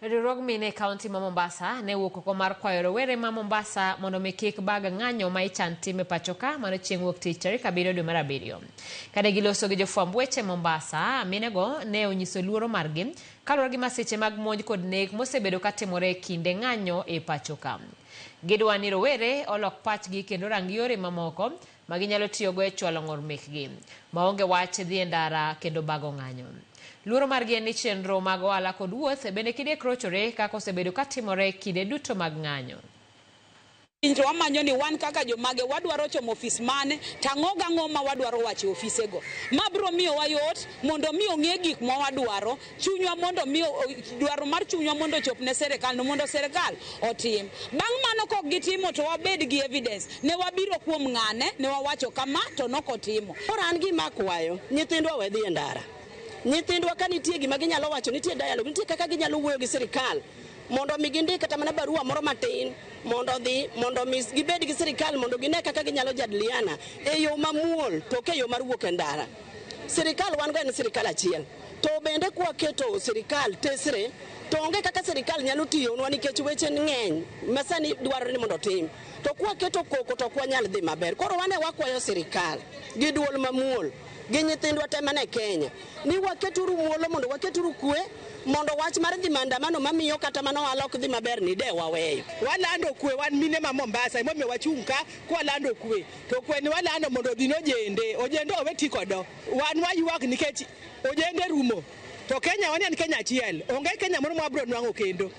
Riwruog mine e kaunti ma Mombasa ne owuok oko mar kwayo rowere ma Mombasa mondo mi kik bag ng'anyo ma ichan tim e pacho ka mano chieng' wuok tich tarik 7 dwe mar 7. Kane giloso gi jofwamb weche Mombasa, minego ne onyiso luoro margi kaluwore gi masiche mag monj kod nek mosebedo katimore e kinde ng'anyo e pacho ka. Gidwa ni rowere olok pachgi kendo rang yore mamoko ma ginyalo tiyogo e chwalo ng'ur mekgi maonge wach dhi e ndara kendo bago ng'anyo. Luoro margi en ni chenro mag ohala kod wuoth bende kidek rochore kaka osebedo katimore kinde duto mag ng'anyo. To wamanyo ni wan kaka jomage wadwaro chomo ofis mane to ang'o gang'o ma wadwaro wacho e ofisego. Ma biro miyowa yot mondo mi ong'e gik ma wadwaro, chunywa mondo mi dwaro mar chunywa mondo ochop ne sirikal no mondo sirikal otim. Bang' mano kok gitimo to wabed gi evidence ne wabiro kuom ng'ane ne wawacho kama to nok otimo. Koro an gima akwayo, nyithindwa owe dhi e ndara. Nyithindwa ka nitie gima ginyalo wacho, nitie dialogue, nitie kaka ginyalo wuoyo gi sirikal mondo mi gindik kata mana barua moro matin mondo odhi mondo mi gibed gi sirikal mondo gine kaka ginyalo jadiliana e yo mamuol to ok e yo mar wuok e ndara. Sirikal wan go en sirikal achiel. To bende kwaketo sirikal tesre to onge kaka sirikal nyalo tiyonwa nikech weche ng'eny ma sani dwarore ni mondo otim. To kwaketo koko to ok wanyal dhi maber. Koro wane wakwayo sirikal gi duol mamuol gi nyithindwa te mane Kenya ni waketuru muolo mondo waketuru kwe mondo wach mar dhi maandamano mamiyo kata mana ohala ok dhi maber ni de waweyo. Walando kwe wan mine ma Mombasa emomiyo wachung' ka kwalando kwe to kwe ni walando mondo odhi ne ojende ojende owe ti kodo wan waywak nikech ojende rumo to Kenya wan en Kenya achiel onge Kenya moro ma wabiro nwang'o kendo.